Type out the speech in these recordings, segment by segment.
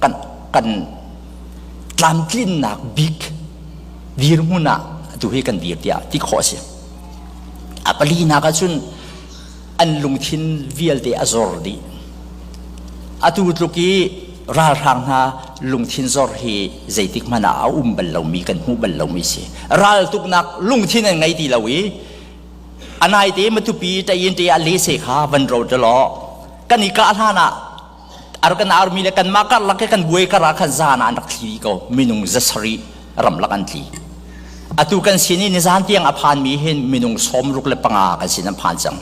Kan kan tlamtlinnak bik dirhmun ah atu hi kan dir tiah ti khawh a si. A palinak ahcun an lungthin vialte a zor dih. Atu tluk i ralhrang hna lungthin zor hi zeitik hmanh ah a um bal lomi kan hmuh bal lomi si. Raltuknak lungthin an ngei ti lo i anai te matupi tayin te ah lese kha van ro law kan i kah hlan ah Arakan army le kanmah karlak ke kan buai kar ah khan zan ah an rak thli ko minung 700 ramlak an tli. Atu kan sin i nizan tiang a phan mi hin minung 65 kan sin an phan cang.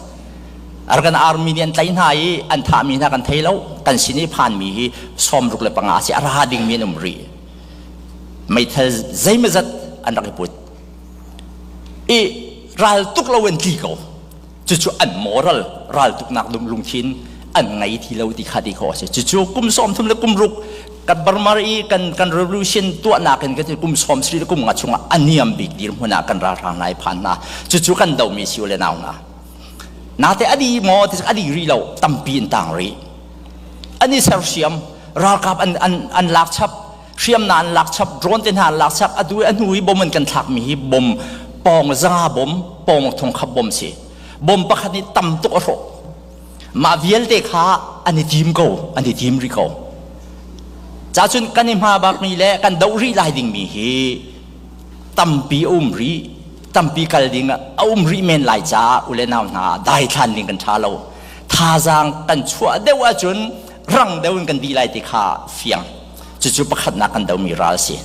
Arakan army nih an tlaih hna i an thah mi hna kan thei lo. Kan sin i phan mi hi 65 si a ra ding mi an um rih. Meithal zeimazat an rak i put. I ral tuk lo an tli ko. Cucu an moral raltuknak lungthin an ngei ti lo ti kha ti khawh a si. Cucu kum 30 le kum ruk kan Burma i kan kan revolution tuahnak in kan kum 90 le kum nga chungah a niam bik dirhmun ah kan ralhrang lai phan hna. Cucu kan domi si le nau hna. Nate adi maw ti adi ri lo tampi in tang ri. An i sersiam ralkap an an an lak chap hriamna an lak chap drone te hna an lak chap atu a hnu i bom an kan thlak mi hi bom pawng zanga bom pawng thong khap bom si bom pakhat nih tam tuk a hrawh mah vialte kha an i tim ko an i tim ri ko ca cun kan i hma bak mi le kan doh rih lai ding mi hi tampi a um rih tampi kal ding a um rih men lai caah ule nau hna daithlan ding kan tha lo thazaang kan chuah deuh ahcun rang deuh in kan dih lai ti kha fiang Cucu pakhatnak kan domi ral a si.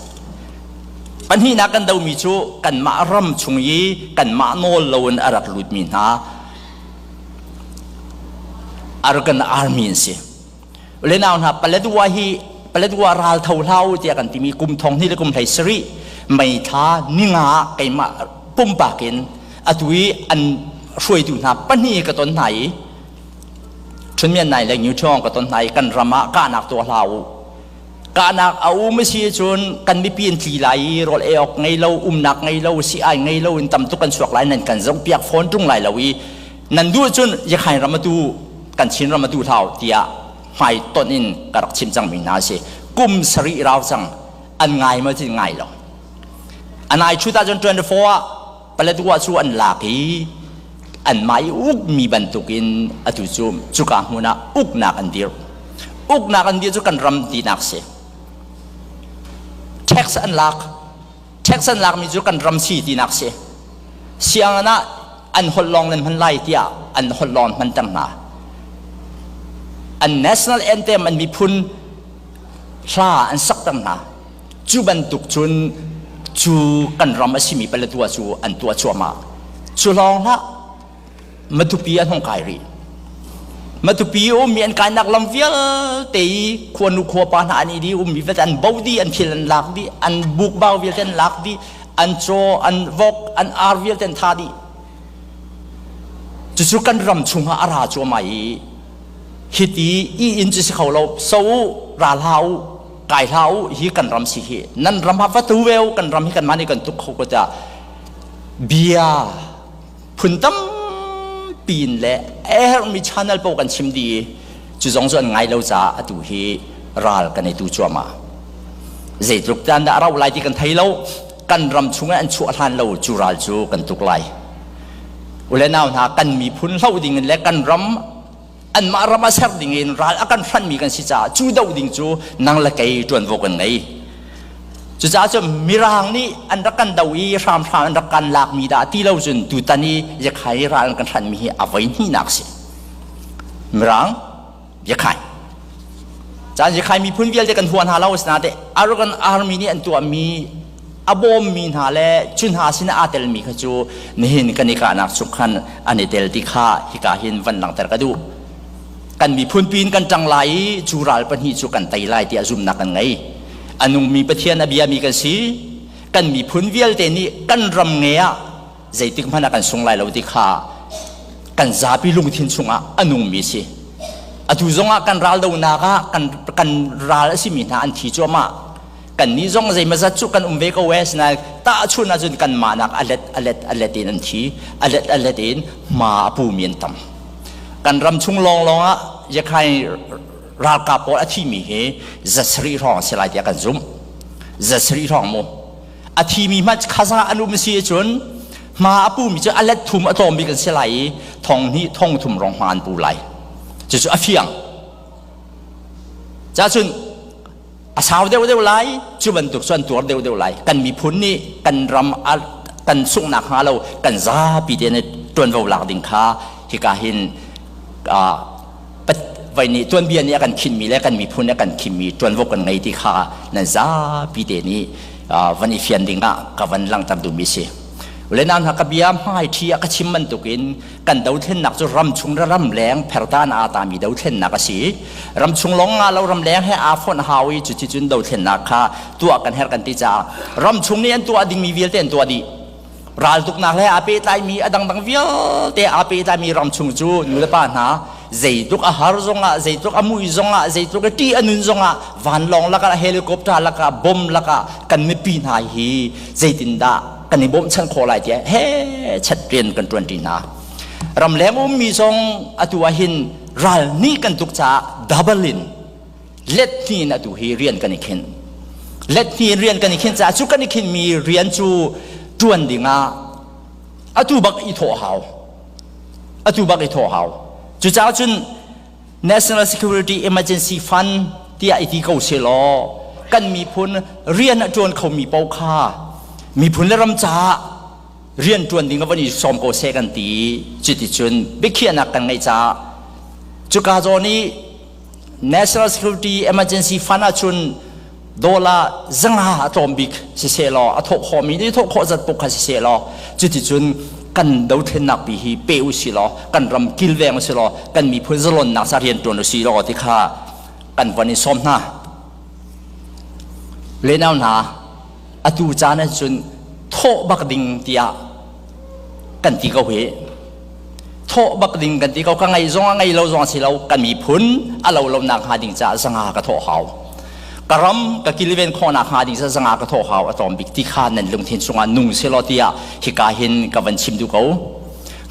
Pahnihnak kan domi cu kanmah ram chung i kanmah nawl loin a rak lutmi hna Arakan Army an si. Ulenau hna Paletwa hi Paletwa ral tho hlau tiah kan timi kum thong hnih le kum hlei sarih May thla ninga keimah pumpak in atu i an hruaitu hna pahnih ka ton hna i Chunmian nai le Newton ka ton hna i kan ram ah kahnak tuah hlah u. Kahnak a um a si cun kan mipi an tli lai i rawl ei awk ngei lo, umnak ngei lo, si-ai ngei lo in tam tuk kan chuak lai nan kan zohpiak fawn ṭung lai lo i nan duh cun Yakhain ram atu kan Chin ram atu hlau tiah hmai tonh in ka rak chim cangmi hna a si. Kum sarih rau cang an ngai maw ti ngai lo. Anai chut ahcun 24 ah Paletwa cu an lak i anmah i ukmi bantukin atu cu cuka hmun ah uknak an dirh. Uknak an dirh cu kan ram tinak si. Tax an lak. Tax an lakmi cu kan ram si tinak si. Sianginn ah an holh lawng nan hman lai tiah an holh lawng hmanter hna. An national anthem an miphun hla an sakter hna. Cu bantuk cun cu kan ram a simi Paletwa cu an tuah cuahmah. Cu lawng hlah, Matupi an hung kai rih. Matupi ummi an kainak lam vialte i khuanu khuapa hna an i di ummi vialte an bo dih, an thil an lak dih, an bukbau vialte an lak dih, an caw, an vok, an ar vialte an tha dih. Cucu kan ram chungah a ra cuahmah i hiti i inn cu si kho lo, so u, ra hlah u, kai hlah u hi kan ram si hi nan ram ha va tu ve u kan ram hi kan mah nih kan tuk kho ko tiah bia phun tampi in le a herhmi channel paoh kan chim dih i cu zong cu an ngai lo caah atu hi ral kan i tu cuahmah zeitluk tan dah a rauh lai ti kan thei lo kan ram chungah an chuah hlan lo cu ral cu kan tuk lai ule nau hna kan miphun hloh ding in le kan ram anmah ram a ser ding in ral a kan hranmi kan si caah cu doh ding cu nang le kei ṭuanvo kan ngei. Cucaah cun Mirang nih an rak kan do i hramhram an rak kan lakmi dah ti lo cun tutan i Yakhai ral an kan hranmi hi a voi hnihnak si. Mirang Yakhai. Caan Yakhai miphun vialte kan hua hna lo asinain Arakan Army nih an tuahmi a bawmmi hna le cu hna sinah aa telmi kha cu nihin kan i kahnak chung khan an i tel ti kha hika hin van langhter ka duh. Kan miphun piin kan ṭang lai i cu ral pahnih cu kan tei lai tiah zumhnak kan ngei. A nungmi Pathian a biami kan si. Kan miphun vialte nih kan ram nge ah zeitik hmanh ah kan sung lai lo ti kha kan zapi lungthin chungah a nungmi si. Atu zongah kan raldonak ah kan, kan ral a simi hna an thi cuahmah. Kannih zong zeimazat cu kan um ve ko e sinain tahchun ahcun kanmah nak a let a let a let in an thi a let a let in hma a pumi an tam. Kan ram chung lawnglawng ah Yakhai Ralkap pawl a thimi hi 700 hrawng a si lai tiah kan zumh. 700 hrawng mu. A thimi hmanh khaza an um si ahcun hma a pumi cu a let thum a tlawm bik an si lai i thong hnih thong thum rong hma an pu lai. Cucu a fiang. Cacun a sau deuhdeuh lai cu bantuk cu an tuar deuhdeuh lai kan miphun nih kan ram kan sunghnak hnga lo kan zapi te nih ṭuanvo lak ding kha hika hin vai nih tuanbia nih a kan khinmi le kan miphun nih a kan khinmi ṭuanvo kan ngei ti kha nan zapi te nih van i fian ding ah ka van langhter duhmi si. Lenau hna ka bia hmai ṭhi ah ka chim bantukin kan dothlennak cu ramchung le ramleng pherdan aa tami dothlennak a si. Ramchung lawng nga lo ramleng he aa fonh hau i cuticun dothlennak kha tuah kan herh kan ti caah ramchung nih an tuah dingmi vialte an tuah dih. Raltuknak he aa pehtlaimi a dangdang vialte aa pehtlaimi ramchung cu nulepa hna zeitluk a har zongah zeitluk a mui zongah zeitluk a ṭih a nun zongah vanlawng lakah helicopter lakah bom lakah kan mipi hna hi zeitindah kan i bawmhchanh khawh lai tiah he chat rian kan ṭuanṭi hna. Ramleng ummi zong atu ah hin ral nih kan tuk caah double in let hnih in atu hi rian kan i khinh. Let hnih in rian kan i khinh caah cu kan i khinhmi rian cu ṭuan dingah atu bak i thawh hau. Atu bak i thawh hau. Cucaah cun National Security Emergency Fund tiah i ti ko selaw kan miphun rian a ṭuan khomi paoh kha miphun le ram caah rian ṭuan ding a van i sawm ko seh kan ti cuticun biakhiahnak kan ngeih caah cuka zawn i National Security Emergency Fund ahcun dollar 500 a tlawm bik siseh law a thawh khawhmi nih thawh khawh zat puk kha siseh law cuticun kan dothlennak pi hi pe u si law kan ram kilveng u si law kan miphun zalonnak ca rian ṭuan u si law ti kha kan von in sawm hna lenau hna atu caan ahcun thawh bak ding tiah kan ti ko hi thawh bak ding kan ti ko ka ngei zong a ngei lo zong a si lo kan miphun a lo lo nak hnga ding caah zanga ka thawh hau ka ram ka kilven khawhnak hnga ding caah zanga ka thawh hau a tlawm bik ti kha nan lungthin chungah nung selaw tiah hika hin ka van chim duh ko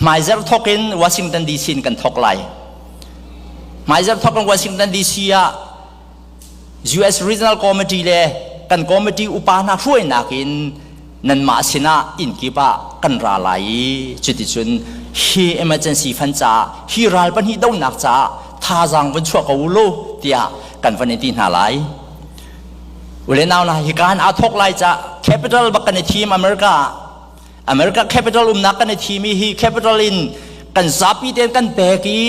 hmaizarh thawk in Washington DC in kan thawk lai hmaizarh thawk in Washington DC ah US Regional Committee le kan committee upa hna hruainak in nanmah sinah inn kip ah kan ra lai i cuticun hi emergency fund caah hi ral pahnih donak caah thazaang vun chuah ko u law tiah kan van i ti hna lai. Ule nau hna hi kaan aa thawk lai caah capital bak kan i thim America ah America capital umnak kan i thim i hi capital in kan zapi tein kan pek i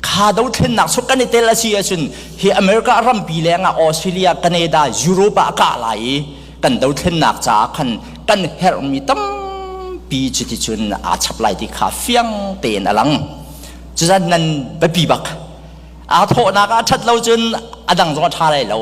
kha dothlennak suk kan i tel a si ahcun hi America rampi leng ah Australia, Canada, Europe ah a kah lai i kan dothlennak caah khan kan herhmi tampi cuticun aa chap lai ti kha fiang tein a lang. Cucaah nan biapi bak. Aa thawhnak ah ṭhat lo cun a dang zong a ṭha lai lo.